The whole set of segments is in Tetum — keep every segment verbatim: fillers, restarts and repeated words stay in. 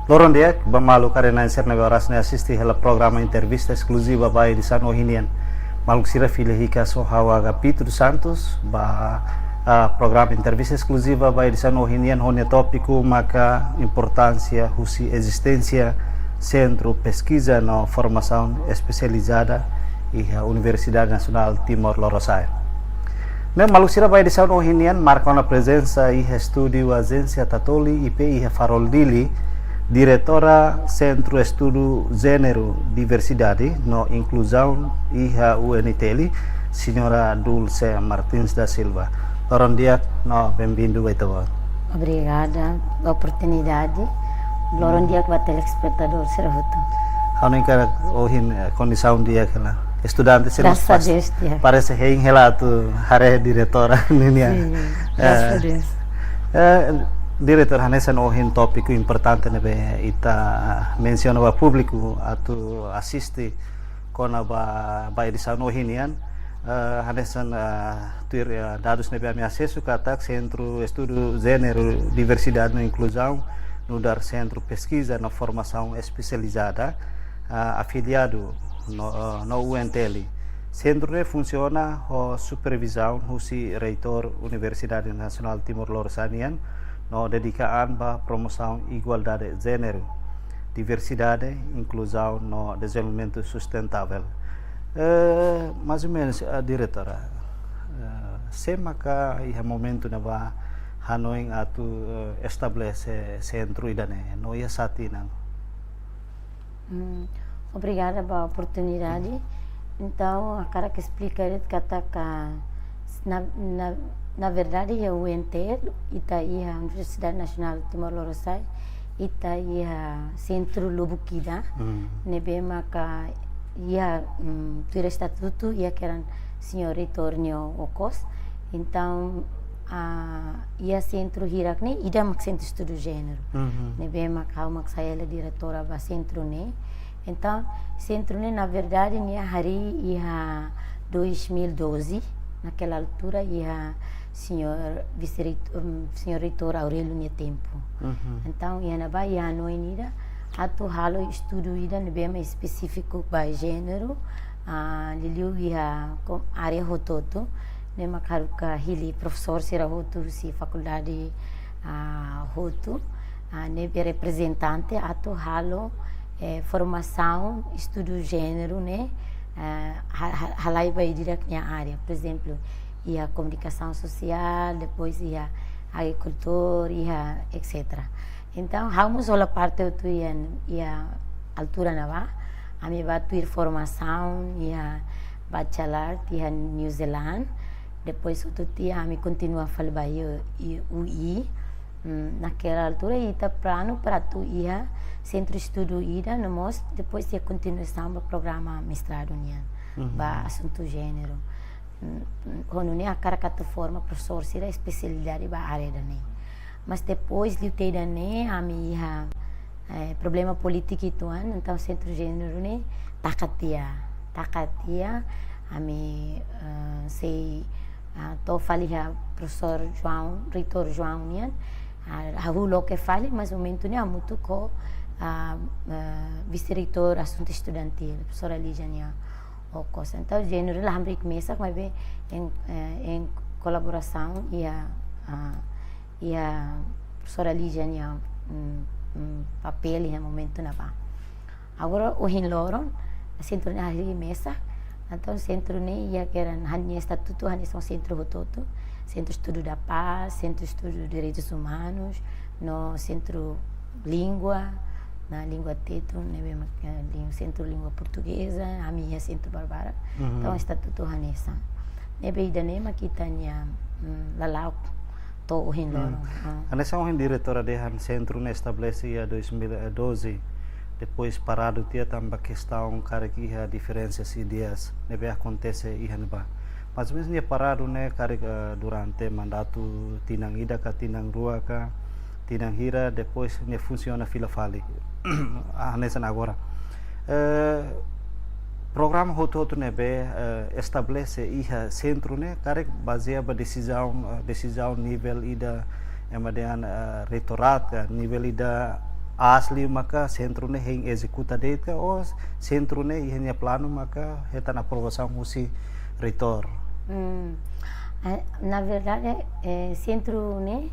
Loron di'ak ba maluk karik na'in sira ne'ebé oras ne'e asiste hela programa entrevista eskluziva ba edisaun ohin nian. Maluk sira fila hikas ho ha'u Agapito dos Santos ba, ah, programa entrevista eskluziva ba edisaun ohin nian ho nia tópiku maka importánsia husi ezisténsia Sentru Peskiza no Formasaun Espesializada iha Universidade Nasionál Timor Lorosa'e. Ne'e maluk sira ba edisaun ohin nian marka ona prezensa iha estúdiu Ajénsia Tatoli I P iha Farol Dili, diretora Sentru Estudu Jéneru, Diversidade no Inkluzaun iha U N T L, Señora Dulce Martins da Silva. Loron di'ak no bem-vindo ba ita-boot. Obrigada ba oportunidade. Loron di'ak ba telespetadór sira hotu. Ha'u hanoin katak ohin, eh, kondisaun di'ak hela. Estudante sira Graças a pas-, Deus, di'ak. Parese hein hela atu haree diretora ninia. Sin, graças a Deus. Eh, diretora, hanesan ohin tópiku importante ne'ebé ita mensiona ba públiku atu asiste kona-ba, ba edisaun ohin nian. Eh, hanesan, eh, tuir, eh, dadus ne'ebé ami asesu katak Sentru Estudu Jéneru, Diversidade no Inkluzaun nu'udar Sentru Peskiza no Formasaun Espesializada, eh, afiliadu no, eh, no U N T L. Sentru ne'e funsiona ho supervizaun husi Reitór Universidade Nasionál Timor Lorosa'e nian no dedika an ba promosaun igualdade jéneru, diversidade, inkluzaun no dezenvolvimentu sustentável. Eh, mais ou menos, eh, diretora, eh, sé maka iha momentu ne'ebá hanoin atu, eh, estabelese sentru ida-ne'e, no iha sá tinan? Hmm, obrigada ba oportunidade. Entaun, hakarak esplika de'it katak, na, na, na verdade, iha U N T L, ita iha Universidade Nasionál Timor Lorosa'e, ita iha sentru lubuk ida, Hmm. ne'ebé maka iha, mm, tuir estatutu, iha kedan señór Reitór nia okos. Entaun, ah, iha sentru hirak ne'e, ida mak Sentru Estudu Jéneru. Mhm. Ne'ebé mak ha'u mak sai hela diretora ba sentru ne'e. Entaun, sentru ne'e, na verdade, nia harii iha dois mil e doze, naquela altura iha señór vise-reit-, um, señór Reitór Aurélio nia tempu. Mhm. Entaun, iha ne'ebá, iha hanoin ida atu halo estudu ida ne'ebé mak espesífiku ba jéneru, ah, liuliu iha ko-, área hotu-hotu, ne'e mak haruka hili profesór sira hotu husi fakuldade, ah, hotu, ah, ne'ebé reprezentante atu halo, eh, formasaun estudu jéneru ne'e, eh, ha-, ha-, halai ba ida-idak nia área, por ezemplu, iha komunikasaun sosiál, depois iha agrikultór, iha etcétera. Entaun, ha'u mós hola parte hotu iha, iha altura ne'ebá. Ami bá tuir formasaun iha bacharel iha New Zealand. Depois hotu tiha ami kontinua fali ba iha, iha U I. Hmm, naquela altura ita planu para atu iha sentru estudu ida, no mós depois iha kontinuasaun ba programa mestradu nian, Mhm. ba asuntu jéneru. Hmm, hmm, ho nune'e hakarak atu forma profesór sira espesialidade ba área ida-ne'e. Mas depois liu tiha ida-ne'e, ami iha, eh, problema polítiku uitoan, entaun sentru jéneru ne'e taka tiha, taka tiha, ami, eh, sei, ah, to'o fali iha profesór João, Reitór João nian, ah, hahú loke fali, mas momentu ne'e hamutuk ho, ah, eh, vise-reitór asuntu estudantíl, profesora Lígia nia okos. Entaun, jéneru la hamriik mesak, maibé em, eh, em kolaborasaun iha, ah, iha profesora Lígia nia, mm, mm, papél iha momentu ne'ebá. Agora, ohin loron, sentru ne'e harii mesak, entaun sentru ne'e iha kedan hanesan estatutu, hanesan sentru hotu-hotu, Centro de Estudo da Paz, Centro de Estudo de Direitos Humanos, no Sentru Língua, no Língua Tetun, ne'ebé mak, eh, lin-, Sentru Língua Portugeza, ami iha sentru barbarak. Mhm. Entaun, estatutu hanesan. Ne'ebé ida-ne'e mak ita-nia, mm, lala'ok to'o ohin Hmm. loron. Ah. Hanesan ohin diretora dehan sentru ne'e estabelese iha dois mil e doze, depois paradu tiha tanba kestaun karik iha diferensas ideias ne'ebé akontese iha ne'ebá. Mas mesmu nia paradu ne'e karik, eh, durante mandatu tinan ida ka tinan rua ka tinan hira, depois nia funsiona fila fali. Ah, hanesan agora. Eh, programa hotu-hotu ne'ebé, eh, estabelese iha sentru ne'e, karik bazeia ba desizaun, eh, desizaun nivel ida, ema dehan, eh, reitoratu, eh, nivel ida aas liu maka sentru ne'e hein ezekuta de'it ka, ou sentru ne'e iha nia planu maka hetan aprovasaun husi reitór? Hmm. Ah, na verdade, eh, sentru ne'e,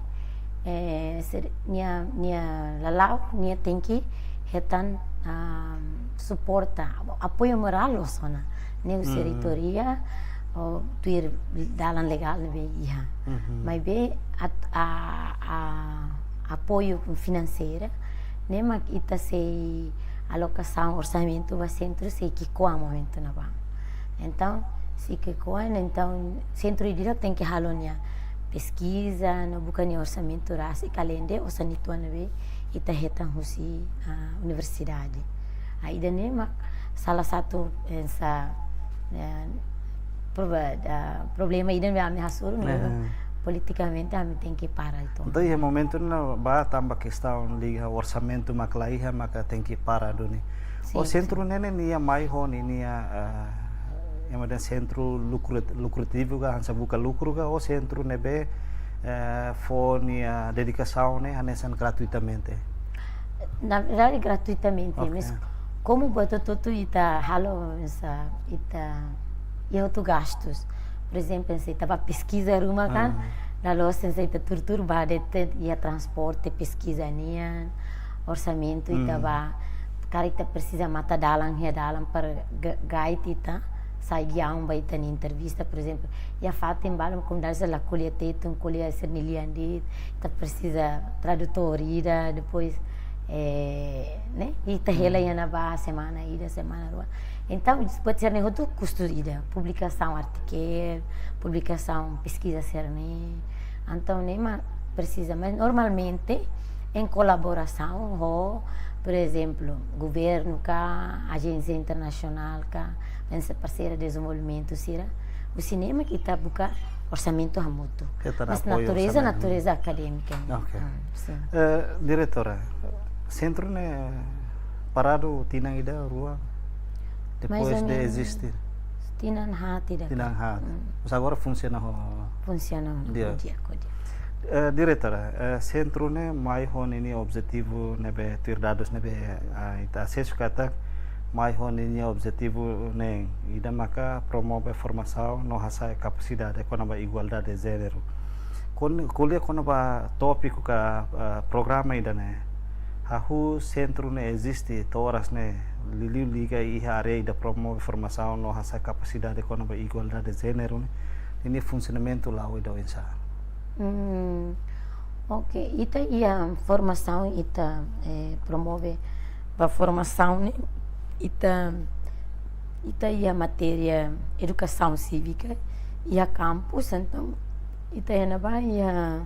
eh, ser-, nia, nia lala'ok, nia tenke hetan, ah, suporta, apoiu morál loos ona. Ne'e husi, hmm, reitoria, ou tuir dalan legál ne'ebé iha. Mhm. Maibé at-, a, a, apoiu finanseira, ne'e mak ita sei alokasaun orsamentu ba sentru sei ki'ikoan momentu ne'ebá. Entaun, sei ki'ikoan, entaun sentru ida-idak tenke halo nia peskiza, no buka nia orsamentu rasik, alende osan uitoan ne'ebé ita hetan husi, ah, universidade. Ah, ida-ne'e mak salah satu, eh, sa-, eh, proba-, ah, problema ida ne'ebé ami hasoru, ne'e, aha, politikamente ami tenke para uitoan. Entaun, iha momentu ne'ebá tanba kestaun liga orsamentu mak la iha, maka tenke para duni. Sin, sin. Ou sentru ne'e nia mai ho ninia, ah, ema dehan sentru lukrat-, lukrativu ka, hanesan buka lukru ka, ou sentru ne'ebé, eh, fó nia dedikasaun ne'e hanesan gratuitamente? Na verdade, gratuitamente, ok, mas komu buat hotu-hotu ita halo, hanesan, ita iha hotu gastus. Por ezemplu, se ita bá peskiza ruma kan, ah, la loos hanesan ita tuur-tuur bá de'it, iha transporte, peskiza nian, orsamentu, ita, hmm, bá, karik ita presiza mata dalan, iha dalan para ga-, guide ita, sai giaun ba ita-nia entrevista, por ezemplu, iha fatin balu komunidade sira la ko'alia Tetun, ko'alia sira-nia lian de'it, ita presiza tradutór ida, depois, eh, ne'e, ita hela, hmm, iha ne'ebá semana ida, semana rua. Entaun, buat sira-ne'e hotu kustu ida, publikasaun artikulu, publikasaun peskiza sira-ne'e. Entaun, ne'e mak presiza, mas normalmente em kolaborasaun ho, por ezemplu, governu ka, ajénsia internasionál ka, ajénsia parseira dezenvolvimentu sira, husi ne'e mak ita buka orsamentu hamutuk. Ita dá, mas apoiu, natureza, orsamentu, natureza akadémika. Ok. Ah, sin. Eh, diretora, sentru ne'e paradu tinan ida, rua, mais ou menos, depois de eziste? Tinan haat ida. Tinan haat. Hmm. Mas agora funsiona ho? Funsiona ho, di'ak, di'ak, di'ak. Eh, diretora, eh, sentru ne'e mai ho ninia objetivu ne'ebé tuir dadus ne'ebé, ah, ita asesu katak mai ho ninia objetivu ne'e ida maka promove formasaun no hasa'e kapasidade kona-ba igualdade jéneru. Kon-, ko'alia kona-ba tópiku ka, ah, programa ida-ne'e, hahú sentru ne'e eziste to'o oras ne'e, liuliu liga iha área ida promove formasaun no hasa'e kapasidade kona-ba igualdade jéneru ne'e, ninia funsionamentu la'o ida oinsá? Hmm, ok, ita iha formasaun ita, eh, promove ba formasaun ne'e, ita, ita iha matéria edukasaun sívika, iha kampus, entaun, ita iha ne'ebá iha,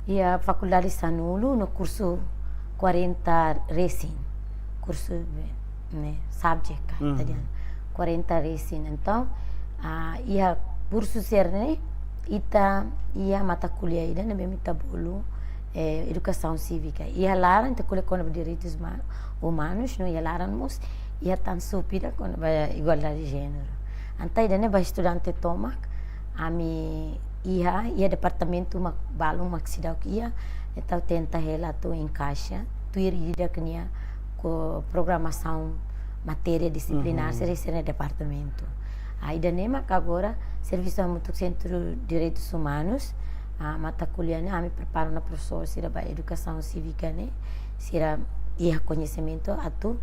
iha fakuldade sanulu no kursu kuarenta resin. Kursu, ne'e, subject ka, mhm, ita dehan. Kuarenta resin. Entaun, ah, iha kursu sira-ne'e, ita iha mata kuliah ida ne'ebé ita bolu, eh, edukasaun sívika. Iha laran ita ko'alia kona-ba direitus ma-, umanus, no iha laran mós iha tan sup ida kona-ba igualdade jéneru. Entaun ida-ne'e ba estudante tomak, ami iha, iha departamentu mak balu mak seidauk iha, entaun tenta hela atu enkaixa, tuir ida-idak nia ko programasaun matéria disiplinár, mhm, sira, sira-nia departamentu. Ah, ida-ne'e mak agora servisu hamutuk Sentru Direitus Umanus, ah, mata kuliah ne'e, ami prepara ona profesór sira ba edukasaun sívika ne'e, sira iha koñesimentu atu,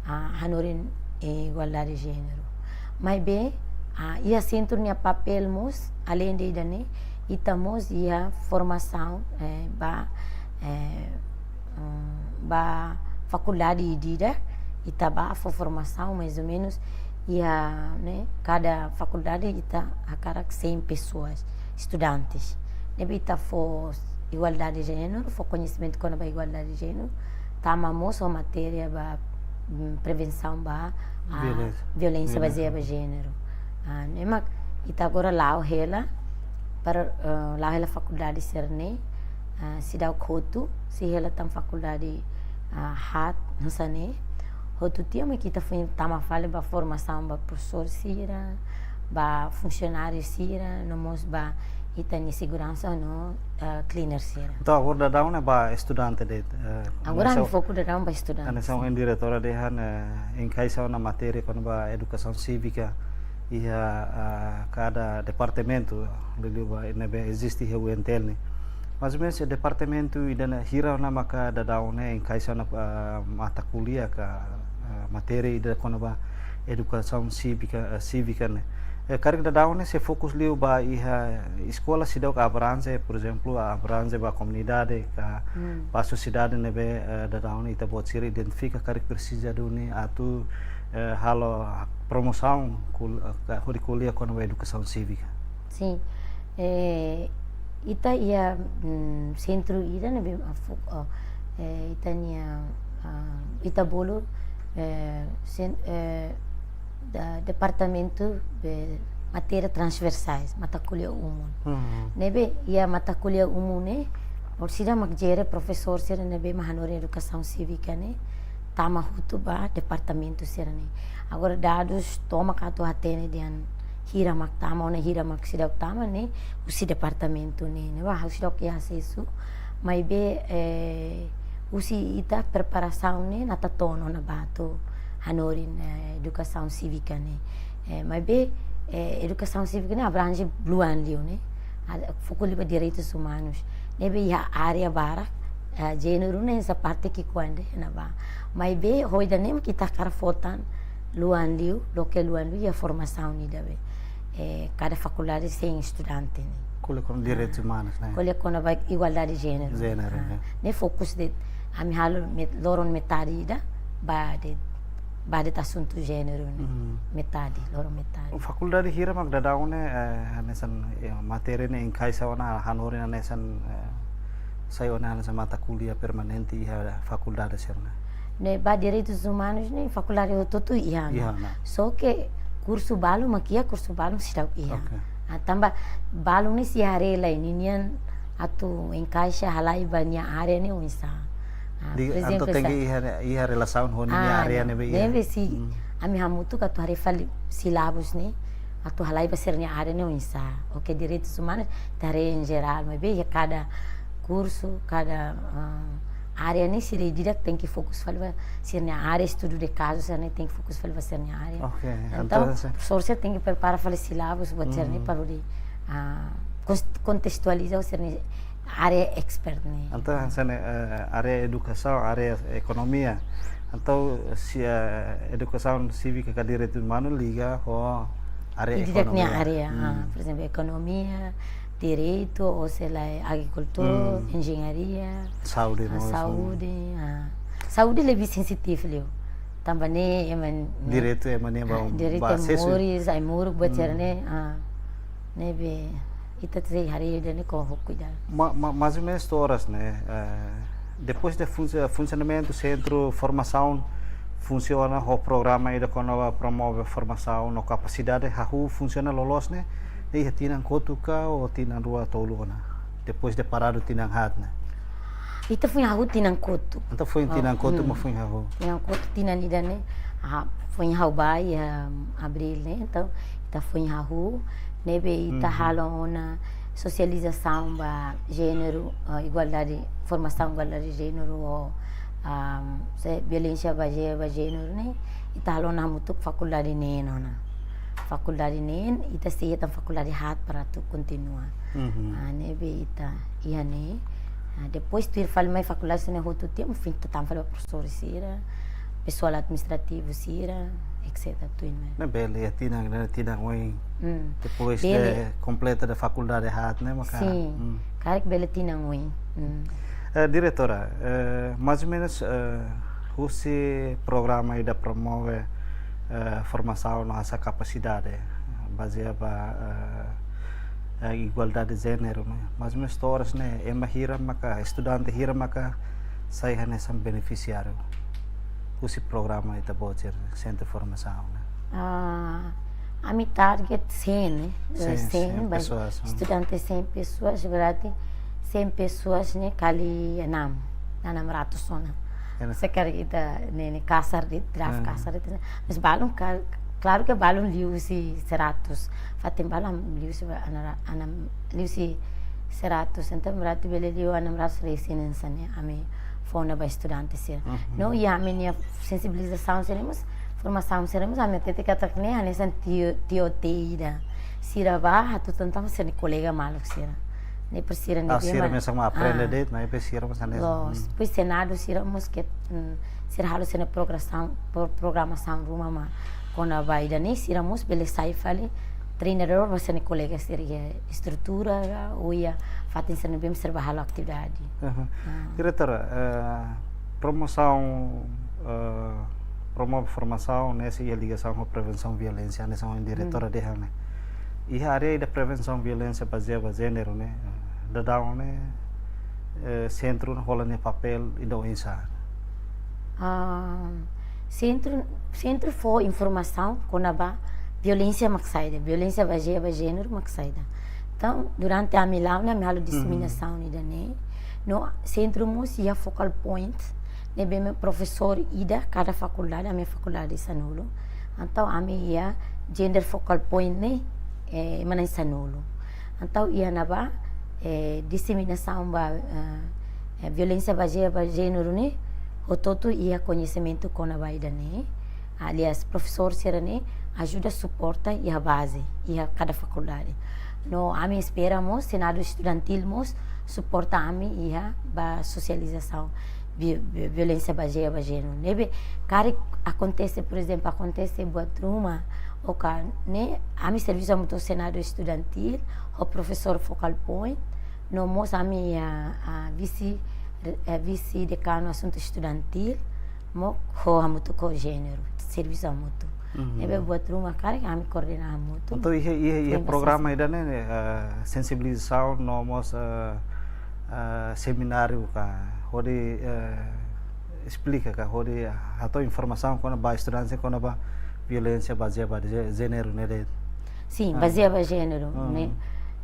ah, hanorin igualdade jéneru. Maibé, ah, iha sentru nia papél mós, alende ida-ne'e, ita mós iha formasaun, eh, ba, eh, mm, ba fakuldade ida-idak, ita bá fó formasaun, mais ou menos, iha, ne'e, kada fakuldade ita hakarak cem pessoas, estudantes. Ne'ebé ita fó igualdade jéneru, fó koñesimentu kona-ba igualdade jéneru, tama mós ho matéria ba, mm, prevensaun ba, ah, violénsia, violénsia, violénsia, bazeia ba jéneru. Ah, ne'e mak ita agora la'o hela, para, eh, la'o hela fakuldade sira-ne'e, ah, seidauk hotu, sei hela tan fakuldade, ah, haat, hanesan ne'e. Hotu tiha mak ita foin tama fali ba formasaun ba profesór sira, ba funsionáriu sira, no mós ba ita-nia seguransa no, eh, cleaner sira. Entaun, agora daudaun ne'e ba estudante de'it, eh, Agora hanesan, ami foku daudaun ba estudante. hanesan ohin diretora dehan, eh, enkaixa ona matéria kona-ba edukasaun sívika iha, ah, kada departamentu, liuliu ba ne'ebé eziste iha U N T L nian. Mais ou menus departamentu ida-ne'e hira ona maka daudaun ne'e enkaixa ona, ah, mata kuliah ka, ah, matéria ida kona-ba edukasaun sívika, ah, sívika ne'e. Eh, karik daudaun ne'e sei fokus liu ba iha eskola seidauk abrange, por ezemplu, abrange ba komunidade ka, hmm, ba sosiedade ne'ebé, eh, daudaun ne'e ita-boot sira identifika karik presiza duni atu, eh, halo promosaun kul-, eh, hodi ko'alia kona-ba edukasaun sívika. Sin. Eh, ita iha, mm, sentru ida ne'ebé, ah, fo-, oh, eh, ita-nia, ah, ita bolu, eh, sen-, eh, da-, departamentu de matéria transversais, mata kuliah umum. Hmm. Ne'ebé iha mata kuliah umum ne'e, orsida mak jere profesór sira ne'ebé mak hanorin edukasaun sívika ne'e tama hotu ba departamentu sira-ne'e. Agora dadus tomak atu hatene dehan hira mak tama, ona hira mak seidauk tama ne'e husi departamentu ne'e, ne'ebá ha'u seidauk iha asesu. Maibé, eh, husi ita preparasaun ne'e natoon ona ba atu hanorin, eh, edukasaun sívika ne'e. Eh, maibé, eh, edukasaun sívika ne'e abrange luan liu ne'e. Ada foku liu ba direitus umanus. Ne'ebé iha área barak, eh, jéneru ne'e hanesan parte ki'ikoan de'it ne'ebá. Maibé ho ida-ne'e mak ita hakarak fó tan luan liu, loke luan liu iha formasaun ida be, eh, kada fakuldade sei iha estudante ne'e. Ko'alia kona-ba direitus umanus, ne'e? Ko'alia kona-ba igualdade jéneru. Jéneru, ah, ne'e. Ne'e fokus de'it, ami halo met-, loron metade ida ba de'it, ba de'it asuntu jéneru ne'e. Mhm. Metade, loron metade. Fakuldade hira mak daudaun ne'e, eh, hanesan, eh, matéria ne'e enkaixa ona hanorin hanesan, eh, sai ona hanesan mata kuliah permanente iha fakuldade sira-ne'e? Ne'e ba direitus umanus ne'e fakuldade hotu-hotu iha ona. Iha ona. Só ke kursu balu mak iha, kursu balu seidauk iha. Oke. Ah, tanba balu ne'e sei haree lai ninian atu enkaixa halai ba nia área ne'e oinsá. Ah, di, por ezemplu, entaun tenke sa- iha, iha relasaun ho nia, ah, área ne'ebé iha. Ne'ebé sei, hmm, ami hamutuk atu haree fali silabus ne'e atu halai ba sira-nia área ne'e oinsá. Oke, direitus umanus ita haree em geral, maibé iha kada kursu, kada, ah, área ne'e sira ida-idak tenke fokus fali ba sira-nia área, estudu de kazu sira-ne'e tenke fokus fali ba sira-nia área. Oke, entaun, entaun, profesór sira tenke prepara fali silabus buat sira-ne'e, hmm, para hodi, ah, kons-, kontestualiza ho sira-nia área expert ne'e. Entaun, hanesan, eh, área edukasaun, área ekonomia. Entaun, se, eh, edukasaun sívika ka direitus umanus liga ho área ekonomia. Ida-idak nia área, hmm, ah, por ezemplu, ekonomia, direitu, ou sei lá, agrikultura, hmm, enjeñaria, saúde, ah, mós, saúde, hmm, ah. Saúde lebih sensitivu liu. Tanba ne'e ema, ne'e direitu ema ne'e, ah, ba, direitu ba ema asesu. Moris, ai-moruk, buat sira, hmm, ne'e, ah. Ne'ebé ita sei haree ida-ne'e ho kuidadu. Ma, ma, mais ou menus to'o oras ne'e, eh, depois de funsi-, funsionamentu sentru formasaun, funsiona ho programa ida kona-ba promove formasaun no kapasidade hahú funsiona loloos ne'e, iha tinan kotuk ka ou tinan rua tolu ona? Depois de paradu tinan haat ne'e. Ita foin hahú tinan kotuk. Entaun foin tinan kotuk, hmm, mak foin hahú. Tinan kotuk, tinan ida ne'e, ah, foin hahú ba iha, ah, abríl ne'e, entaun ita foin hahú, ne'ebé ita, mhm, halo ona sosializasaun ba jéneru, ah, igualdade, formasaun igualdade jéneru, ou, ah, se violénsia bazeia ba jéneru ne'e, ita halo ona hamutuk fakuldade neen ona. Fakuldade neen, ita sei hetan fakuldade haat para atu kontinua. Mhm. Ah, ne'ebé ita iha ne'e. Ah, depois tuir fali mai fakuldade sira-ne'e hotu tiha, foin ita tama fali ba profesór sira, pesoál administrativu sira, et cetera tuir mai. Ne'e bele, iha tinan, ne'e tinan oin. Hmm. Depois, bele, de kompleta de fakuldade haat ne'e maka. Sin. Hmm. Karik bele tinan oin. Hmm. Eh, diretora, eh, mais ou menus, eh, husi programa ida promove, eh, formasaun no hasa'e kapasidade bazeia ba, eh, eh, igualdade jéneru ne'e. Mais ou menus to'o oras ne'e, ema hira maka, estudante hira maka sai hanesan benefisiáriu husi programa ita-boot sira-ne'e, sentru formasaun ne'e? Ah, ami target cem, eh, cem, cem, cem ba-, pesoas, hmm, estudante cem pesoas, berarti cem pesoas ne'e kali enam, enam ratus ona. Ena. Se karik ita ne'e, ne'e kasar de'it, draft, hmm, kasar de'it. Mas balun ka-, Klaru ke balun liu husi seratus. Fatin balun liu husi ba-, ana-, ana-, liu husi seratus. Entaun berarti bele liu enam ratus resin hanesan ne'e ami fó ona ba estudante sira. Mhm. No, iha ami-nia sensibilizasaun sira mós, formasaun sira mós, ami hatete katak ne'e hanesan T O, T O T ida. Sira bá hatutan tan sira-nia kolega maluk sira. Ne'e para sira, ah, ne'ebé sira mak, mesak mak aprende, ah, de'it, maibé sira mós hanesan. Loos. Hmm. Depois Senadu sira mós ke, mm, sira halo sira-nia programasaun, pro-, programasaun ruma mak kona-ba ida-ne'e, sira mós bele sai fali treinadór ba sira-nia kolega sira iha estrutura ka, ou iha fatin sira ne'ebé sira bá halo atividade. Aha. Ah. Diretora, eh, promosaun, eh, promove formasaun ne'e sei iha ligasaun ho prevensaun violénsia, hanesan ohin diretora, hmm, dehan ne'e. Iha área ida prevensaun violénsia bazeia ba jéneru ne'e, eh, daudaun ne'e, eh, sentru hola nia papél ida oinsá? Ah, sentru, sentru fó informasaun kona-ba violénsia mak saida, violénsia bazeia ba jéneru mak saida. Entaun, durante ami la'o ne'e, ami halo, mhm, diseminasaun ida-ne'e. No sentru mós iha focal point, ne'ebé mak profesór ida kada fakuldade, ami fakuldade sanulu. Entaun ami iha gender focal point ne'e, eh, ema na'in sanulu. Entaun iha ne'ebá, eh, diseminasaun ba, eh, eh, violénsia bazeia ba jéneru ne'e, hotu-hotu iha koñesimentu kona-ba ida-ne'e. Aliás, profesór sira-ne'e ajuda suporta iha baze, iha kada fakuldade. No ami espera mós, Senadu Estudantil mós suporta ami iha ba sosializasaun vi-, vi-, violénsia bazeia ba jéneru. Ne'ebé karik akontese, por ezemplu, akontese buat ruma, ou ka ne'e, ami servisu hamutuk ho Senadu Estudantil, ho profesór focal point, no mós ami iha, ah, vise, eh, vise dekanu asuntu estudantil, mós ho hamutuk ho jéneru, servisu hamutuk. Mhm. Ne'ebé buat ruma karik ami koordena hamutuk. Entaun iha, iha, iha programa ida-ne'e, eh, sensibilizasaun no mós, eh, eh, semináriu ka, hodi, eh, esplika ka, hodi hato'o informasaun kona-ba estudante kona-ba violénsia bazeia ba jé-, jéneru ne'e de'it. Sin, ah, bazeia ba jéneru, hmm, ne'e,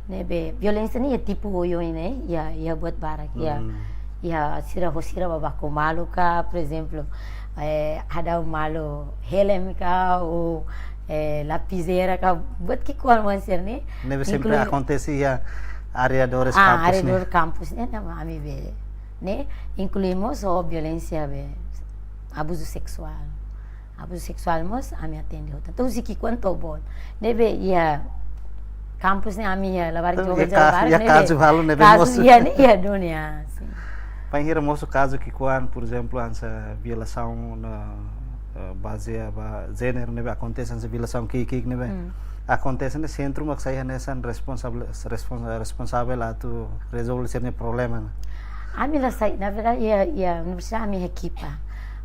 ne'ebé violénsia ne'e iha tipu oioin ne'e, iha, iha buat barak, iha, hmm, iha sira ho sira bá baku malu ka, por ezemplu, eh, hadau malu helm ka, ou, eh, lapizeira ka, buat ki'ikoan mak sira-ne'e. Ne'ebé sempre inklui akontese iha arredores, ah, kampus ne'e. Arredor kampus ne'e, ne'e ami bele. Ne'e, inklui mós ho violénsia be, abuzu seksuál. Abuzu seksuál mós ami atende hotu. Entaun, husi ki'ikoan to'o boot. Ne'ebé iha kampus ne'e ami iha labarik, entaun, joga iha joga ka-, barak, iha ne'ebé kazu halo ne'ebé kazu mós. Iha ne'e, iha dunia, sin. Bainhira mosu kazu ki'ikoan, por ezemplu, hanesan violasaun ne'e, eh, bazeia ba jéneru ne'ebé akontese, hanesan violasaun ki'ik-ki'ik ne'ebé. Hmm. Akontese ne'e sentru mak sai hanesan responsavel, respons-, responsavel atu rezolve sira-nia problema ne'e. Ami la sai, na verdade, iha, iha universidade ami ekipa.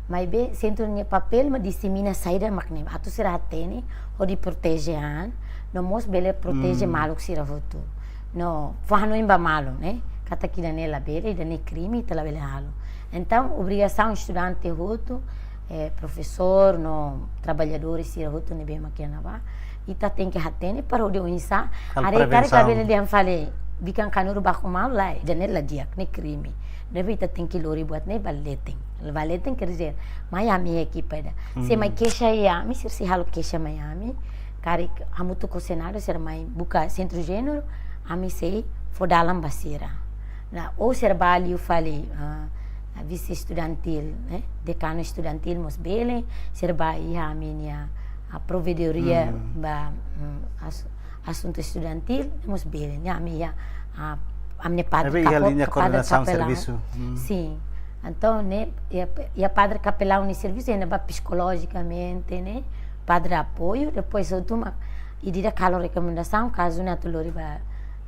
Maibé sentru nia papél mak disemina saida mak ne'e, atu sira hatene, hodi proteje an, no mós bele proteje, hmm, maluk sira hotu. No fó hanoin ba malu, ne'e? Katak ida-ne'e labele, ida-ne'e krime, ita labele halo. Entaun, obrigasaun estudante hotu, eh, profesór, no traballadór sira hotu ne'ebé mak iha ne'ebá, ita tenke hatene para hodi oinsá. Halo prevensaun. Haree karik labele dehan fali, bikan kanuru baku malu lae, ida-ne'e la di'ak, ne'e krime. Ne'ebé ita tenke lori buat ne'e ba leten. Ba leten quer dizer, mai ami ekipa ida. Se, hmm, mai keixa iha ami, sira sei halo keixa mai ami. Karik hamutuk ho Senadu, sira mai buka sentru jéneru, ami sei fó dalan ba sira. Ne'e, ou sira bá liu fali, ah, vise estudantil, eh, dekanu estudantil mós bele, sira bá iha ami-nia, ah, provedoria, hmm, ba, hmm, as-, asuntu estudantil, mós bele, ne'e ami iha, ah, ami-nia padre, ne'ebé iha kapo-, liña padre koordenasaun kapelaun. Servisu. Hmm. Sin. Entaun, ne'e, iha, iha padre kapelaun nia servisu, iha ne'ebá psikolojikamente, ne'e, padre apoiu, depois hotu mak, ida-idak halo rekomendasaun, kazu ne'e atu lori ba,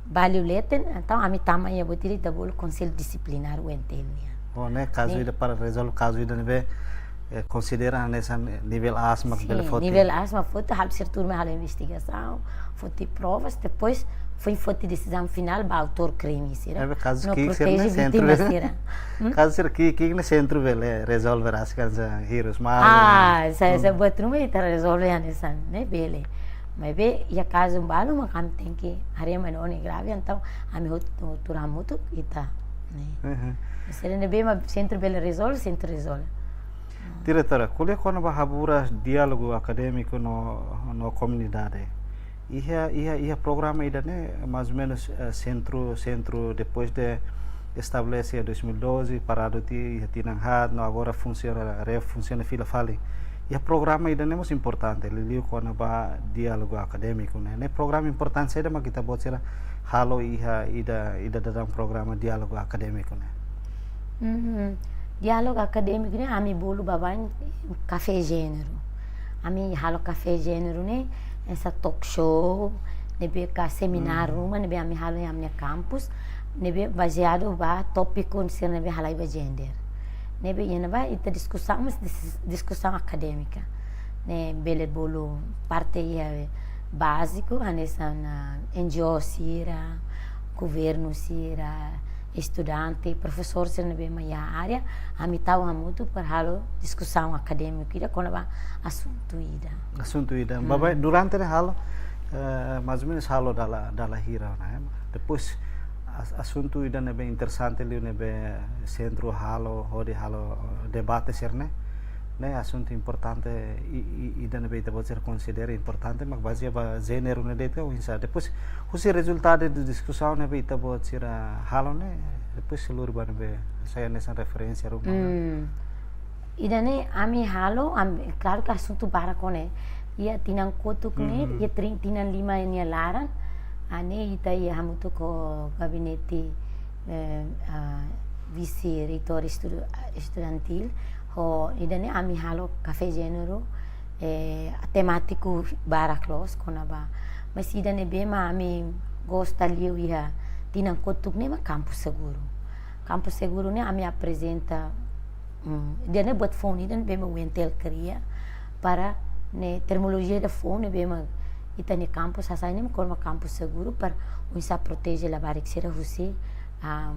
ba liu leten, entaun ami tama iha buat ida ita bolu Konsellu Disiplinár U N T L nian. Oh, ne'e kazu, ne'e, ida para rezolve kazu ida ne'ebé, eh, konsidera hanesan nivel aas mak, sin, bele foti. Nivel aas mak foti, halo sira turma halo investigasaun, foti provas, depois foin foti desizaun finál ba autór krime sira. Ne'ebé kazu, no, ki'ik sira proteje ne'e sentru vítima sira. Hmm? Kazu sira ki'ik, ki'ik ne'e sentru bele rezolve rasik hanesan hirus malu. Ah, sa, sa, hmm, buat ruma ita rezolve hanesan ne'e bele. Maibé iha kazu balu mak ami tenke haree mak ne'e grave, entaun ami hotu, hotu hamutuk ita, ne'e. Mhm. Sira ne'ebé mak sentru bele rezolve, sentru rezolve. Diretora, ko'alia kona-ba haburas diálogu akadémiku no, no komunidade. Iha, iha, iha programa ida-ne'e, mais ou menus, eh, sentru, sentru, depois de estabelese iha dois mil e doze, paradu tiha iha tinan haat, no agora funsiona, refunsiona fila fali. Iha programa ida-ne'e mós importante, liuliu kona-ba diálogu akadémiku ne'e. Ne'e programa importante saida mak ita-boot sira halo iha ida, ida daudaun programa diálogu akadémiku ne'e. Mhm. Diálogu akadémiku ne'e ami bolu baibain kafé jéneru. Ami halo kafé jéneru ne'e, hanesan talk show, ne'ebé ka semináriu, hmm, ruma, ne'ebé ami halo iha ami-nia kampus, ne'ebé bazeadu ba tópiku sira ne'ebé halai ba gender. Ne'ebé iha ne'ebá ita diskusaun, mas dis-, diskusaun akadémika. Ne'e bele bolu parte iha báziku, hanesan, ah, N G O sira, governu sira, estudante, profesór sira ne'ebé mak iha área, ami tau hamutuk para halo diskusaun akadémiku ida kona-ba asuntu ida. Asuntu ida. Hmm. Baibain, durante ne'e halo, eh, mais ou menus halo dala, dala hira ona, eh. Depois, as-, asuntu ida ne'ebé interesante liu ne'ebé sentru halo, hodi halo, eh, debate sira-ne'e. Ne'e asuntu importante i, i, ida ne'ebé ita-boot sira konsidera importante, mak bazeia ba jéneru ne'e de'it ka oinsá. Depois, husi rezultadu de diskusaun ne'ebé ita-boot sira halo ne'e, depois sei lori ba ne'ebé sai hanesan referénsia ruma. Hmm. Ida-ne'e ami halo, am-, klaru ke asuntu barak ona. Iha tinan kotuk ne'e, mhm, iha trin-, tinan lima nia laran, ah, ne'e ita iha hamutuk ho gabinete, eh, ah, vise-reitór estudu-, estudantíl, ho ida-ne'e ami halo kafé jéneru, eh, temátiku barak loos kona-ba. Mas ida ne'ebé mak ami gosta liu iha tinan kotuk ne'e mak kampus seguru. Kampus seguru ne'e ami aprezenta, mm, ida-ne'e buat foun ida ne'ebé mak UNTL kria para ne'e terminolojia ida foun ne'ebé mak ita-nia kampus hasai ne'e mak kona-ba kampus seguru para oinsá proteje labarik sira husi, ah,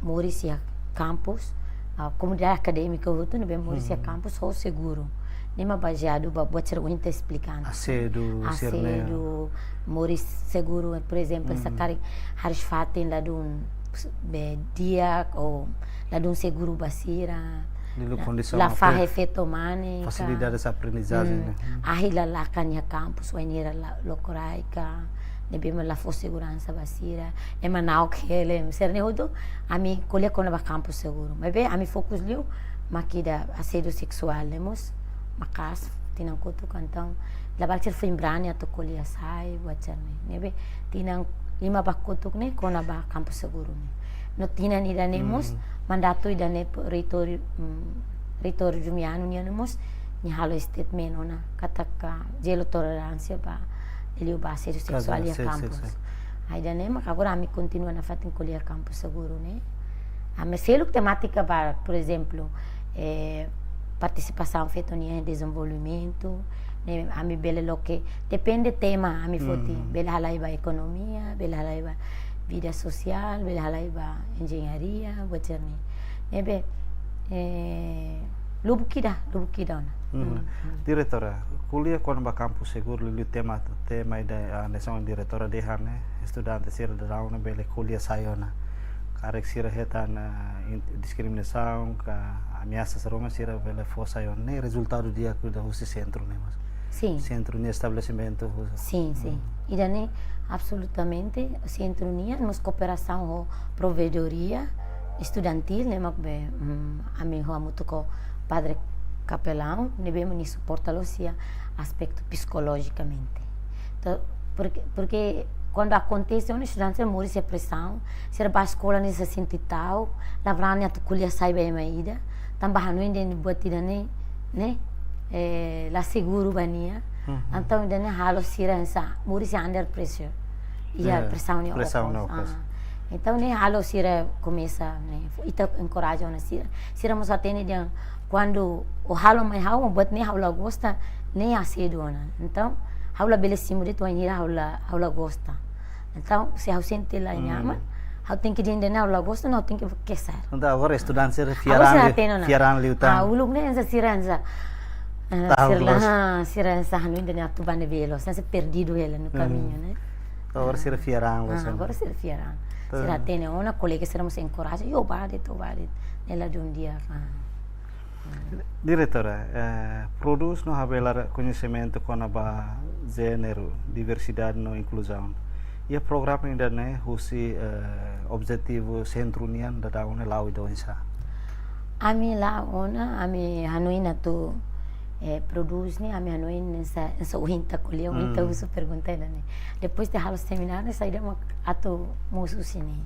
moris iha kampus, ah, komunidade akadémika hotu ne'ebé moris iha, hmm, kampus ho seguru. Ne'e mak bazeadu ba buat sira ohin ita esplika. Asédiu, sira-ne'e. Asédiu, moris seguru, por ezemplu, hmm, se karik hariis-fatin ladún be di'ak ou ladún seguru ba sira. Liuliu la, kondisaun la fahe feto mane ka. Fasilidades aprendizajen, hmm, ne'e. Ahi lalakan iha kampus, wainhira la, lokraik ka, ne'ebé mak la fó seguransa ba sira. Ema na'ok hela, sira-ne'e hotu, ami ko'alia kona-ba kampus seguru. Maibé ami fokus liu mak ida asédiu seksuál ne'e mós maka'as tinan kotuk, entaun labarik sira foin brani atu ko'alia sai, buat sira-ne'e. Ne'ebé tinan lima ba kotuk ne'e kona-ba kampus seguru ne'e. No tinan ida-ne'e mós, hmm, mandatu ida-ne'e po-, reitór, mm, reitór Jumiano nian ne'e mós, nia halo statement ona katak zero toleránsia ba, liuliu ba asédiu seksuál iha kampus. Kazu asédiu seksuál. Ai, ida-ne'e mak agora ami kontinua nafatin ko'alia kampus seguru ne'e. Ami seluk temátika barak, por ezemplu, eh, partisipasaun feto nian iha dezenvolvimentu, ne'e ami bele loke, depende tema, ami foti, hmm, bele halai ba ekonomia, bele halai ba vida sosiál, bele halai ba enjeñaria, buat sira-ne'e. Ne'ebé, eh, lubuk ida, lubuk ida ona. Mhm. Hmm, hmm. Diretora, ko'alia kona-ba kampus seguru liuliu tema, tema ida, ah, hanesan diretora dehan ne'e, estudante sira daudaun ne'e bele ko'alia sai ona. Karik sira hetan, ah, in-, diskriminasaun ka ameasa sira ruma sira bele fó sai ona. Ne'e rezultadu di'ak ida husi sentru ne'e mós. Sin. Sentru nia estabelesimentu husi. Sin, sin. Hmm. Ida-ne'e absolutamente sentru nian mós kooperasaun ho provedoria estudantíl ne'e mak be, mm, ami ho hamutuk ho padre kapelaun ne'ebé mak nia suporta loos iha aspetu psikolojikamente. Entaun, porke, porke kuandu akontese ona estudante sira moris iha presaun, sira bá eskola ne'e sira sente ta'uk, la brani atu ko'alia sai ba ema ida, tanba hanoin dehan buat ida-ne'e, ne'e, eh, la seguru ba nia. Mhm. Entaun ida-ne'e halo sira hanesan moris under pressure. Iha, ya, presaun ne'e, presaun okos, ne'e okos. Ah. Entaun ne'e halo sira komesa, ne'e, ita enkoraja ona sira. Sira mós hatene dehan kuandu ó halo mai ha'u, buat ne'e ha'u la gosta, ne'e asédiu ona. Entaun ha'u labele simu de'it wainhira ha'u la, ha'u la gosta. Entaun se ha'u sente la, hmm, nyaman, ha'u tenke dehan ida-ne'e ha'u la gosta, no ha'u tenke kesar. Entaun agora estudante sira, agora fiar an sira liu, hatene ona, fiar an liután. Ah, uluk ne'e hanesan sira hanesan, ah, ta'uk sira la, loos. Ah, sira hanesan hanoin ida-ne'e atu bá ne'ebé loos, hanesan perdidu hela no, hmm, kamiñu, ne'e? Agora sira, ah, fiar an, ah, loos, agora sira fiar an. Tá. Sira hatene ona, kolega sira mós enkoraja, yo, bá de'it, bá de'it. Ne'e ladún di'ak, ah. Diretora, eh, prodús no habelar koñesimentu kona-ba jéneru, diversidade no inkluzaun. Iha programa ida-ne'e husi, eh, objetivu sentru nian daudaun ne'e la'o ida oinsá? Ami la'o ona, ami hanoin atu, eh, prodús ne'e, ami hanoin hanesan, hanesan ohin ita ko'alia, ohin ita husu pergunta ida-ne'e. Depois de halo semináriu, saida mak atu mosu husi ne'e.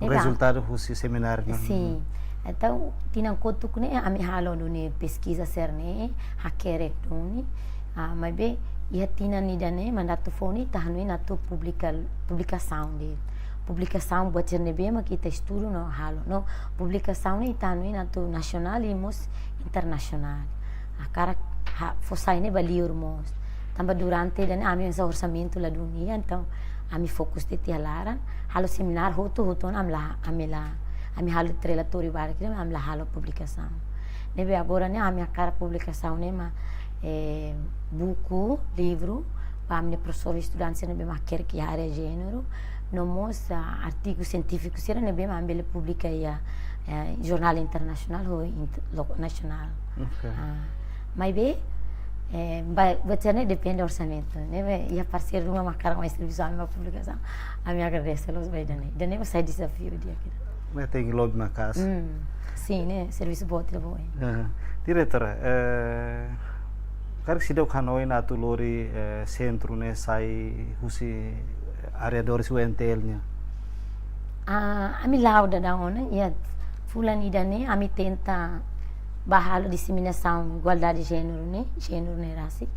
Ne'ebé rezultadu husi semináriu ne'e. Sin. Entaun, tinan kotuk ne'e, ami halo duni peskiza sira-ne'e, hakerek duni. Ah, maibé, iha tinan ida-ne'e, mandatu foun ne'e, ita hanoin atu publika, publikasaun de'it. Publikasaun buat sira ne'ebé mak ita estuda no halo. No, publikasaun ne'e ita hanoin atu nasionál i mós internasionál. Hakarak ha, fó sai ne'e ba liur mós. Tanba durante ida-ne'e ami hanesan orsamentu la dún iha, entaun ami fokus de'it iha laran, halo semináriu hotu-hotu ona ami la, ami la, ami halo relatóriu barak ida, ami la halo publikasaun. Ne'ebé agora ne'e ami hakarak publikasaun ne'e mak, eh, buku, livru, ba ami-nia profesór, estudante sira ne'ebé mak hakerek iha área jéneru, no mós, ah, artigu sientífiku sira ne'ebé mak ami bele publika iha, eh, jornál internasionál ou int-, lo-, nasionál. Ok. Ah, maibé, eh, ba, buat sira-ne'e depende orsamentu. Ne'ebé iha parseiru ruma mak hakarak mai servisu ami ba publikasaun, ami agradese loos ba ida-ne'e. Ida-ne'e mós sai dezafiu di'ak. Ne'e tenke lobby maka'as. Hmm, sin, ne'e servisu boot ida ba oin. Aha. Diretora, eh, karik seidauk hanoin atu lori, eh, sentru ne'e sai husi arredores U N T L nian? Ah, ami la'o daudaun ona, iha fulan ida-ne'e, ami tenta ba halo diseminasaun igualdade jéneru ne'e, jéneru ne'e rasik,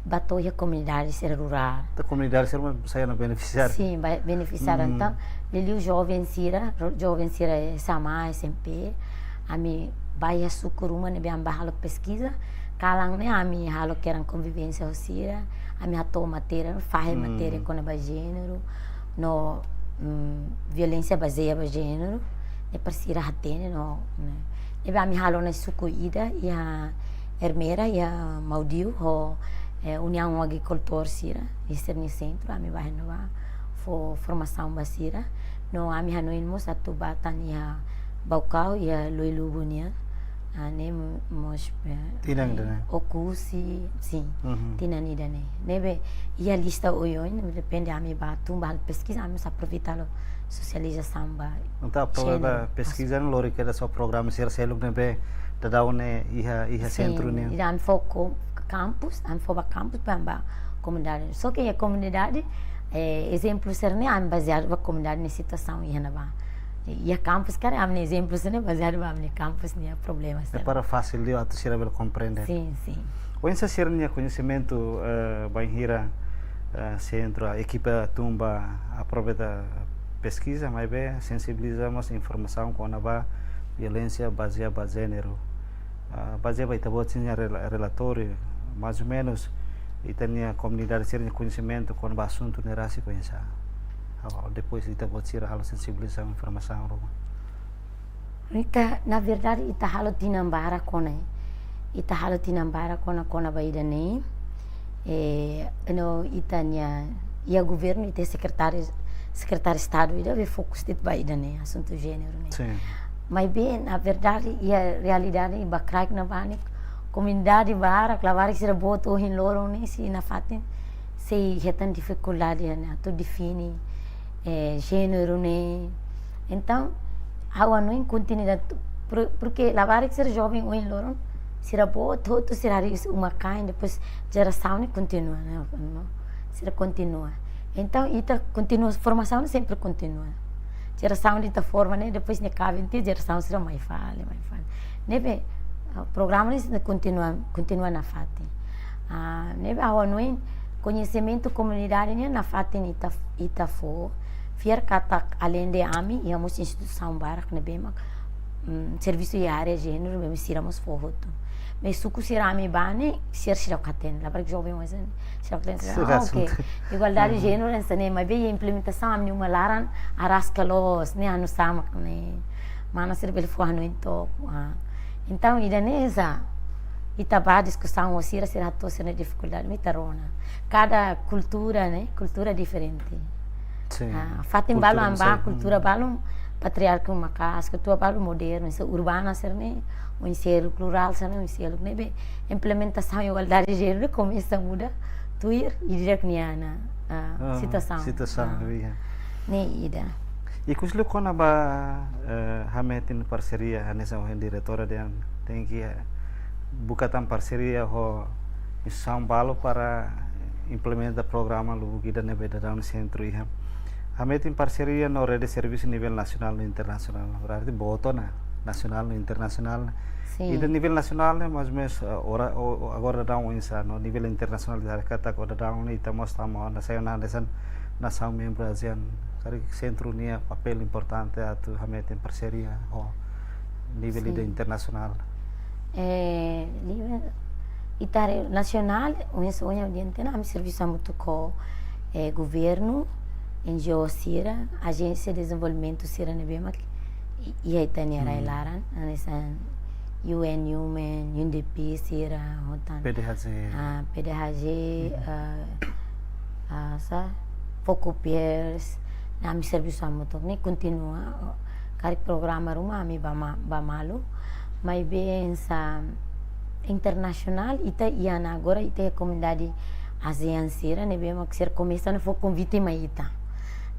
ba to'o iha komunidade sira rurál. Entaun komunidade sira mós sai ona benefisiáriu? Sin, ba benefisiáriu. Hmm. Entaun, liuliu joven sira, ro-, joven sira S M A, S M P, ami ba iha suku ruma ne'ebé ami ba halo peskiza, kalan ne'e ami halo kedan konvivénsia ho sira, ami hato'o matéria, fahe matéria kona-ba jéneru, no, mm, violénsia bazeia ba jéneru, ne'e para sira hatene no, ne'e. Ne'ebé ami halo ona iha suku ida, iha Ermera, iha Maudiu, ho, eh, Uniaun Agrikultór sira, iha sira-nia sentru, ami ba iha ne'ebá, fó formasaun ba sira, no ami hanoin mós atu ba tan iha Baucau, iha Luilubu nian, ah, ne'e mós, eh, tinan ida-ne'e. Oekusi, sin, tinan ida-ne'e. Ne'ebé, iha lista oioin, depende ami ba tun ba halo peskiza, ami mós aproveita halo sosializasaun ba. Entaun, aproveita ba peskiza ne'e lori kedas ho programa sira seluk ne'ebé daudaun ne'e iha, iha sentru nian. Sin, ida ami fó ko-, kampus, ami fó ba kampus, ba, ba komunidade. Só ke iha komunidade, eh, ezemplu sira-ne'e, ami bazeadu ba komunidade nia situasaun iha ne'ebá. Iha kampus karik, ami-nia ezemplu sira-ne'e bazeadu ba ami-nia kampus nia problema sira. Para fasil liu atu sira bele komprende. Sin, sin. Oinsá sira-nia koñesimentu, eh, bainhira, eh, sentru, ekipa tun ba aproveita peskiza, maibé sensibiliza mós informasaun kona-ba violénsia bazeia ba jéneru. Ah, bazeia ba ita-boot sira-nia rela-, relatóriu, mais ou menus, ita-nia komunidade sira-nia koñesimentu kona-ba asuntu ne'e rasik oinsá. Ah, depois ita-boot sira halo sensibilizasaun informasaun ruma. Ita, na verdade, ita halo tinan barak ona, eh. Ita halo tinan barak ona, kona-ba ida-ne'e. Eh, no ita-nia, iha governu ita sekretáriu, sekretáriu Estadu ida be fokus de'it ba ida-ne'e, asuntu jéneru ne'e. Sin. Maibé, na verdade, iha realidade, ba kraik ne'ebá ne'e, komunidade barak, labarik sira boot ohin loron ne'e, sei nafatin, sei hetan difikuldade, ne'e, atu define, eh, jéneru ne'e. Entaun, ha'u hanoin kontinuidade, por-, porke labarik sira joven ohin loron, sira boot hotu sira harii uma-kain, depois jerasaun ne'e kontinua, ne'e, no? Sira kontinua. Entaun, ita kontinua, formasaun sempre kontinua. Jerasaun ita forma ne'e, depois ne'e kaben tiha, jerasaun sira mai fali, mai fali. Ne'ebé, ah, programa ne'e kontinua, kontinua nafatin. Ah, ne'ebé ha'u hanoin, koñesimentu komunidade ne'e nafatin ita, ita fó, fiar katak alende ami, iha mós instituisaun barak ne'ebé mak, mm, servisu iha área jéneru, ne'ebé sira mós fó hotu. Maibé suku sira ami ba ne'e, sira seidauk hatene, labarik joven mós, seidauk hatene, sira, ah, ok. Igualdade jéneru, hanesan ne'e, maibé iha implementasaun ami-nia uma laran, araska loos, ne'e anu sama ne'e. Mana sira bele fó hanoin took, ah. Entaun, ida-ne'e hanesan, ita ba diskusaun ho sira, sira hato'o sira-nia difikuldade, maibé ita rona. Kada kultura, ne'e, kultura diferente. Sin. Ah, fatin balu ami ba, kultura balu, patriarka maka'as, ke tua balu modernu, se urbana sira-ne'e, oin seluk rurál sira-ne'e, oin seluk ne'ebé implementasaun igualdade de jéneru komesa muda tuir ida-idak nia, ah, ah, situasaun. Situasaun, ah, iya. Ne'e ida. Ikus liu kona-ba, eh, hametin parseria, hanesan ohin diretora dehan tenke, eh, buka tan parseria ho instituisaun balu para implementa programa lubuk ida ne'ebé daudaun sentru iha. Hametin parseria no rede servisu nivel nasionál no internasionál. Berarti boot ona, nasionál no internasionál. Sin. Ida nivel nasionál ne'e, mais ou menus, eh, ora, o, o, agora daudaun oinsá, no nivel internasionál ita haree katak daudaun ne'e ita mós tama ona, sai ona hanesan nasaun membru ASEAN. Karik sentru nia papél importante atu hametin parseria ho nivel, sin, ida internasionál. Eh, nivel ita haree nasionál, oinsá ohin diante ne'e, ami servisu hamutuk ho, eh, governu, NGO sira, ajénsia dezenvolvimentu sira ne'ebé mak i-, iha ita-nia, hmm, rai-laran, hanesan UN Women, UNDP sira, ho tan. PDHJ. Ah, PDHJ, mhm, eh, ah, sá, Foco Peers, ne'e ami servisu hamutuk ne'e kontinua, karik programa ruma ami ba ma-, ba malu, maibé oinsá internasionál, ita iha ona agora, ita iha komunidade ASEAN sira, ne'ebé mak sira komesa ona fó konvite mai ita.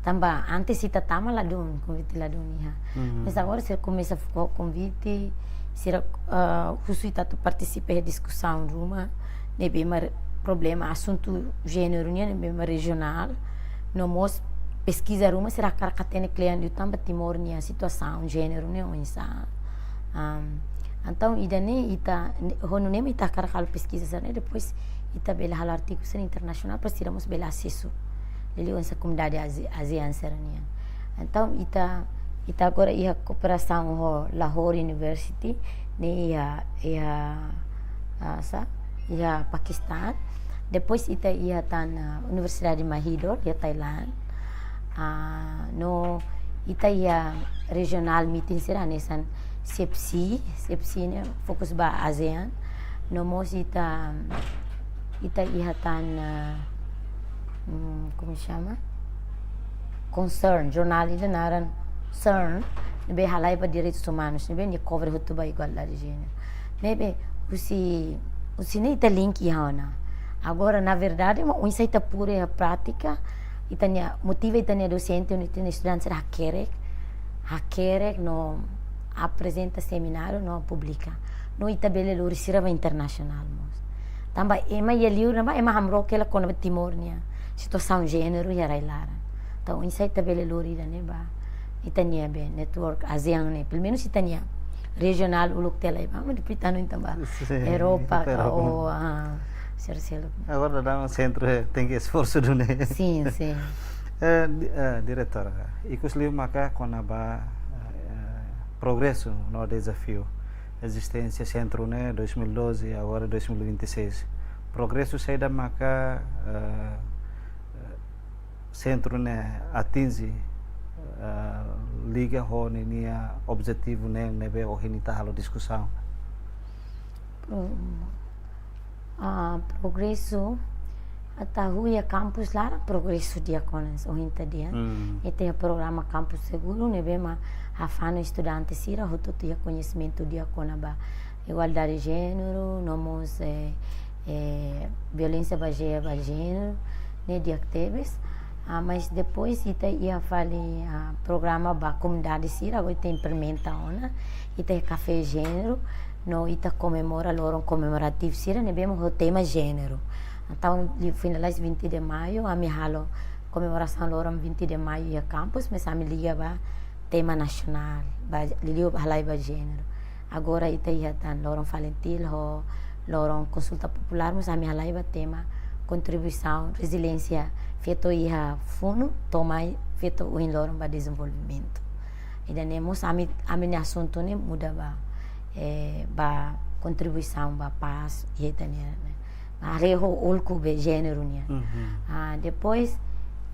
Tanba antes ita tama ladún, konvite ladún iha. Hmm. Mais agora sira komesa fó konvite, sira, ah, husu ita atu partisipa iha diskusaun ruma, ne'ebé mak problema asuntu jéneru nian, ne'ebé mak rejionál, no mós peskiza ruma sira hakarak hatene kle'an liután ba Timor nia situasaun jéneru ne'e oinsá. Am, entaun ida-ne'e ita, ne-, ho nune'e mak ita hakarak halo peskiza sira-ne'e, depois ita bele halo artigu sira internasionál para sira mós bele asesu. Liuliu oinsá komunidade ASE-, ASEAN sira-nian. Entaun ita, ita agora iha kooperasaun ho Lahore University, ne'e iha, iha, ah, sá, iha Pakistan. Depois ita iha tan, ah, Universidade Mahidol, iha Thailand. Ah, no ita iha regional meeting sira hanesan SIEPSI, SIEPSI ne'e fokus ba ASEAN. No mós ita, ita iha tan, ah, hum, como chama? Concern, jornál ida naran CERN, ne'ebé halai ba direitus umanus, ne'ebé nia cover hotu ba igualdade de jéneru. Ne'ebé husi, husi ne'e ita link iha ona. Agora, na verdade, mak oinsá ita pur iha prátika, ita-nia, motiva ita-nia dosente, ita-nia estudante sira hakerek, hakerek no aprezenta semináriu no publika. No ita bele lori sira ba internasionál mós. Tanba ema iha liur ne'ebá, ema hamrook hela kona-ba Timor nia situasaun jéneru iha rai-laran. Entaun oinsá ita bele lori ida-ne'e ba ita-nia be network ASEAN ne'e, pelumenus ita-nia rejionál uluk tiha lai ba, mas depois ita hanoin tan ba, sin, Europa, Europa ka, ou, ah, sira seluk. Agora daudaun sentru, eh, tenke esforsu duni. Sin, sin. Eh, di-, eh, diretora, ikus liu maka kona-ba, eh, progresu no dezafiu ezisténsia sentru ne'e dois mil e doze, agora dois mil e vinte e seis. Progresu saida maka, eh, eh, sentru ne'e atinje, eh, liga ho ninia objetivu ne'e, ne'ebé ohin ita halo diskusaun? Pro-, ah, progresu, ita hahú iha kampus laran progresu di'ak ona, ohin ita dehan. Hmm. Ita iha programa Campus Seguro, ne'ebé mak hafanu estudante sira hotu-hotu iha koñesimentu di'ak kona-ba igualdade de jéneru, no mós, eh, eh, violénsia bazeia ba jéneru, ne'e di'ak tebes. Ah, mas depois ita iha fali, ah, programa ba komunidade sira, agora ita implementa ona, ita iha kafé jéneru, no ita komemora loron komemorativu sira, ne'ebé mak ho tema jéneru. Entaun, li-, finaliza vinte de Maio, ami halo komemorasaun loron vinte de Maio iha kampus, mas ami liga ba tema nasionál, ba, liuliu halai ba jéneru. Agora ita iha tan loron FALINTIL ho loron konsulta populár, mas ami halai ba tema kontribuisaun reziliénsia feto iha funu, to'o mai feto ohin loron ba dezenvolvimentu. Ida-ne'e mós ami, ami-nia asuntu ne'e muda ba, eh, ba kontribuisaun ba pás iha ita-nia, ne'e. Haree ho uluk be jéneru nian. Mhm. Ah, depois,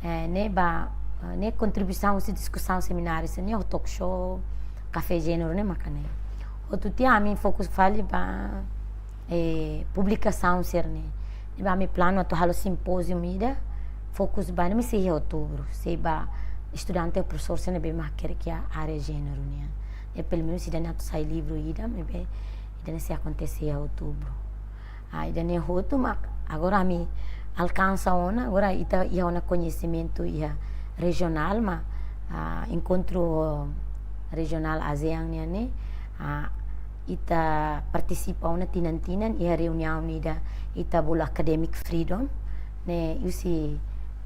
eh, ne'e ba, eh, ne'e kontribuisaun husi diskusaun semináriu sira-ne'e, ho talk show, kafé jéneru ne'e maka ne'e. Hotu tiha ami fokus fali ba, eh, publikasaun sira-ne'e. Ne'ebé ami planu atu halo simpóziu ida, fokus ba, ne'e sei iha outubru, sei ba estudante ou profesór sira ne'ebé mak hakerek iha área jéneru nian. Ne'e pelumenus ida-ne'e atu sai livru ida, maibé ida-ne'e sei akontese iha outubru. Ah, ida-ne'e hotu mak agora ami alkansa ona, agora ita iha ona koñesimentu iha rejionál, mak, ah, enkontru rejionál ASEAN nian ne'e, ah, ita partisipa ona tinan-tinan iha reuniaun ida ita bolu academic freedom, ne'e husi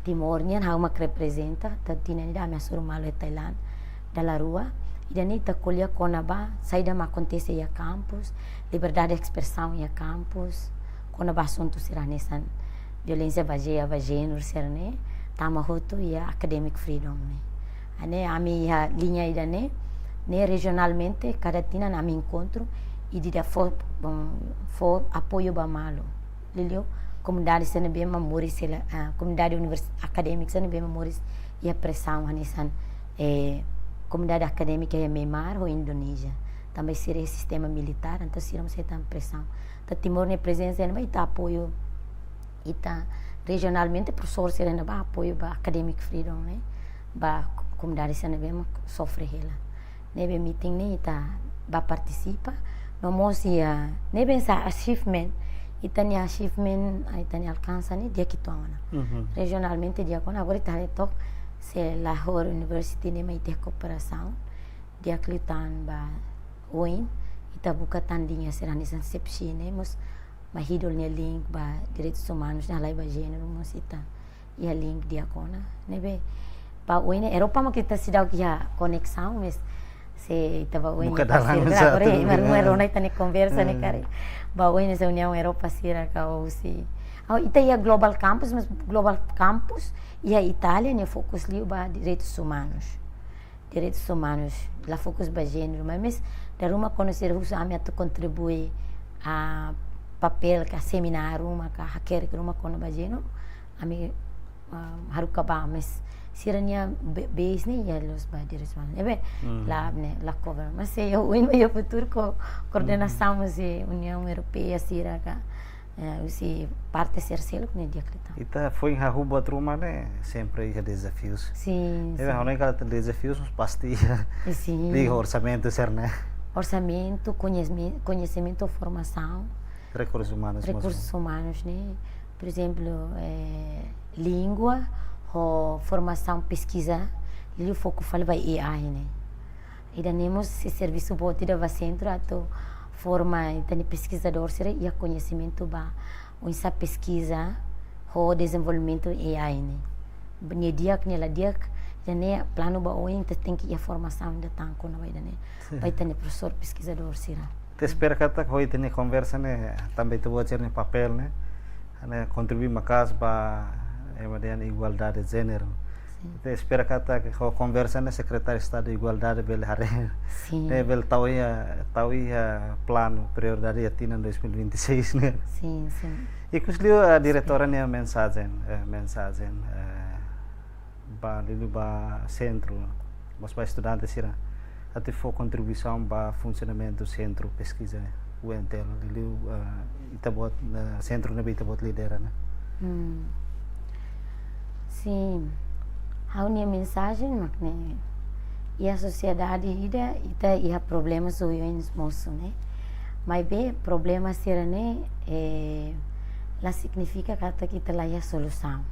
Timor nian ha'u mak reprezenta, tanba tinan ida ami hasoru malu iha Thailand dala rua. Ida-ne'e ita ko'alia kona-ba saida mak akontese iha kampus, liberdade espresaun iha kampus, kona-ba asuntu sira hanesan violénsia ba jé-, ba jéneru sira-ne'e, tama hotu iha academic freedom ne'e. Ah, ne'e ami iha liña ida-ne'e, ne'e rejionalmente kada tinan ami enkontru, ida-idak fó, bom, fó apoiu ba malu. Liuliu komunidade sira ne'ebé mak moris iha, ah, komunidade univers-, akadémika sira ne'ebé mak moris iha presaun hanesan, eh, komunidade akadémika iha Myanmar ho Indonézia. Tanba sira iha sistema militár, entaun sira mós hetan presaun. Entaun Timor nia prezensa ne'ebá ita apoiu, ita rejionalmente profesór sira ne'ebá apoiu ba academic freedom ne'e, ba komunidade sira ne'ebé mak sofre hela. Ne'ebé meeting ne'e ita bá partisipa, no mós iha, ne'ebé hanesan achievement, ita-nia achievement, ah, ita-nia alkansa ne'e di'ak uitoan ona. Mhm. Rejionalmente di'ak ona, agora ita haree took se la ho university ne'e mak ita kooperasaun di'ak liután ba oin, ita buka tan liña sira hanesan SEPCI ne'e mós, mak Hidol nia link ba direitus umanus, ne'e halai ba jéneru mós ita iha link di'ak ona. Ne'ebé ba oin ne'e Europa mak ita seidauk iha koneksaun, mas se ita ba oin Buka ne'e dalan parseria, satu agora, ini, malu-malu ah. Rona ita-nia konversa ne'e Hmm. karik. Ba oin ne'e se Uniaun Europeia sira ka husi. Oh, ita iha Global Campus, mas Global Campus iha Itália ne'e fokus liu ba direitus umanus. Direitus umanus, la fokus ba jéneru, mas, mas dala ruma kuandu sira husu ami atu kontribui, ah, papél ka semináriu, maka hakerek ruma kona-ba jéneru, ami, ah, haruka bá, mas sira-nia be-, base ne'e iha loos ba direitus umanus. Ne'ebé, Hmm. la, ne'e, la cover. Mas se iha oin, iha futuru ho koordenasaun Hmm. husi Uniaun Europeia sira ka, eh, husi parte sira seluk ne'e di'ak liután. Ita foin hahú buat ruma ne'e sempre iha dezafius. Sin, Ne'ebé sin. ha'u hanoin katak dezafius mós pasti iha. Sin. Liga orsamentu sira-ne'e. Orsamentu, koñesime-, koñesimentu, formasaun. Rekursus umanus mós. Rekursus umanus ne'e, por ezemplu, eh, língua, ho formasaun peskiza, liuliu foku fali ba AI ne'e. Ida-ne'e mós sei servisu boot ida ba sentru atu forma ita-nia peskizadór sira iha koñesimentu ba oinsá peskiza ho dezenvolvimentu AI ne'e. Nia di'ak, nia la di'ak, ida-ne'e planu ba oin ita tenke iha formasaun ida tan kona-ba ida-ne'e. Sin. Ba ita-nia profesór peskizadór sira. Ita espera katak ho ita-nia konversa ne'e, tanba ita-boot sira-nia papél ne'e, ne'e kontribui maka'as ba, eh, ema dehan igualdade jéneru. Sin. Ita espera katak ho konversa ne'e Sekretáriu Estadu Igualdade bele haree. Sin. Ne'e bele tau iha, tau iha planu prioridade iha tinan dois mil e vinte e seis ne'e. Sin, sin. Ikus liu, eh, diretora Sin. nia mensajen, eh, mensajen, eh, ba, liuliu ba sentru, mós ba estudante sira, atu fó kontribuisaun ba funsionamentu Sentru Peskiza U N T L, liuliu, eh, ita-boot, eh, sentru ne'ebé ita-boot lidera ne'e. Hmm. Sin. Ha'u-nia mensajen mak ne'e, iha sosiedade ida, ita iha problemas oioin mosu ne'e. Maibé problema sira-ne'e, eh, la signifika katak ita la iha solusaun.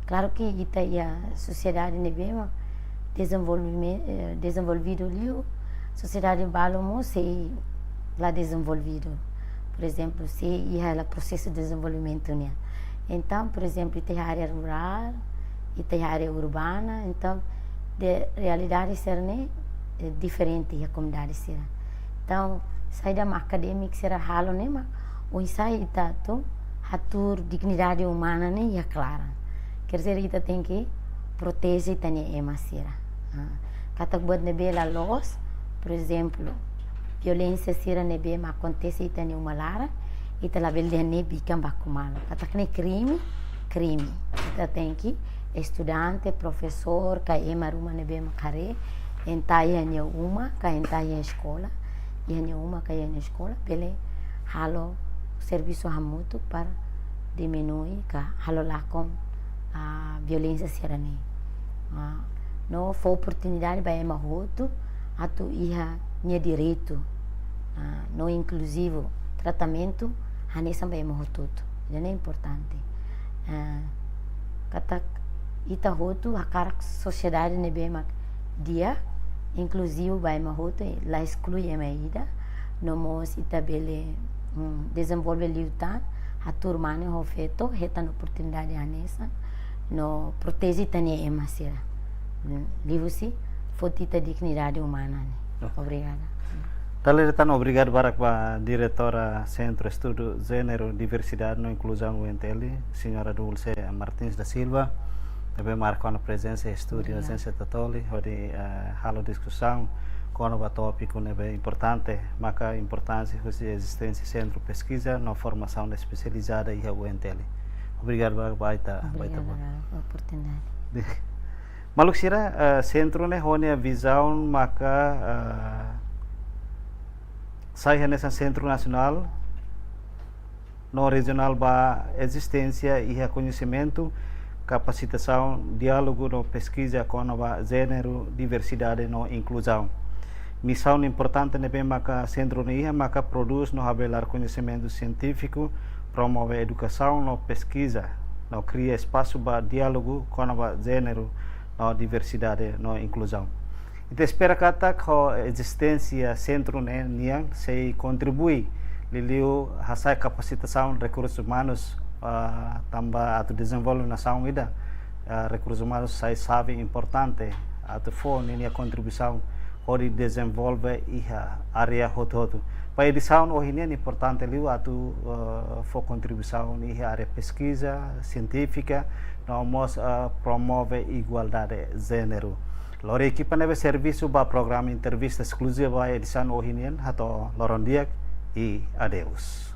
Klaru ke ita iha sosiedade ne'ebé mak dezenvolvimen-, eh, dezenvolvidu liu, sosiedade balu mós sei la dezenvolvidu. Por ezemplu, sei iha hela prosesu dezenvolvimentu nian. Entaun, por ezemplu, ita iha área rurál, ita iha área urbana, entaun, de, realidade sira-ne'e, eh, diferente iha komunidade sira. Entaun, saida mak akadémiku sira halo ne'e mak oinsá ita atu hatuur dignidade umana ne'e iha klaran. Quer dizer, ita tenke proteje ita-nia ema sira. Ah, katak buat ne'ebé la loos, por ezemplu, violénsia sira ne'ebé mak akontese iha ita-nia uma laran, ita labele dehan ne'e bikan baku malu. Katak ne'e krime, krime. Ita tenke, estudante, profesór, ka ema ruma ne'ebé mak haree, entrá iha nia uma, ka entrá iha eskola, iha nia uma, ka iha nia eskola, bele halo servisu hamutuk para diminui, ka halo lakon, ah, violénsia sira-ne'e. Ah, no fó oportunidade ba ema hotu atu iha nia direitu, ah, no inkluzivu, tratamentu hanesan ba ema hotu-hotu. Ida-ne'e importante. Ah, katak ita hotu hakarak sosiedade ne'ebé mak di'ak, inkluzivu ba ema hotu, la esklui ema ida, no mós ita bele, mm, dezenvolve liután, hatuur mane ho feto, hetan oportunidade hanesan, no proteje ita-nia ema sira. Mm, liuhusi foti ita dignidade umana ne'e. Ok. Obrigada. Dala ida tan, obrigadu barak ba diretora Sentru Estudu Jéneru, Diversidade no Inkluzaun, U N T L, señora Dulce Martins da Silva, ne'ebé marka ona prezensa iha estúdiu, obrigada, Agência Tatoli, hodi, eh, halo diskusaun kona-ba tópiku ne'ebé importante, maka importánsia husi ezisténsia Sentru Peskiza no Formasaun Espesializada iha U N T L. Obrigadu barak ba ita, ba ita. Obrigada ba oportunidade. Maluk sira, eh, sentru ne'e ho nia vizaun maka, eh, sai hanesan sentru nasionál no rejionál ba ezisténsia iha koñesimentu, kapasitasaun, diálogu no peskiza kona-ba jéneru, diversidade no inkluzaun. Misaun importante ne'ebé maka sentru ne'e iha maka prodús no habelar koñesimentu sientífiku, promove edukasaun no peskiza, no kria espasu ba diálogu kona-ba jéneru no diversidade no inkluzaun. Ita espera katak ho ezisténsia sentru ne'e nian sei kontribui liuliu hasa'e kapasitasaun rekursus umanus, ah, tanba atu dezenvolve nasaun ida, ah, rekursus umanus sai xave importante atu fó ninia kontribuisaun hodi dezenvolve iha área hotu-hotu. Ba edisaun ohin nian importante liu atu, eh, fó kontribuisaun iha área peskiza sientífika, no mós, eh, promove igualdade jéneru. Lori ekipa ne'ebé servisu ba programa entrevista eskluziva ba edisaun ohin nian, hato'o loron di'ak i adeus.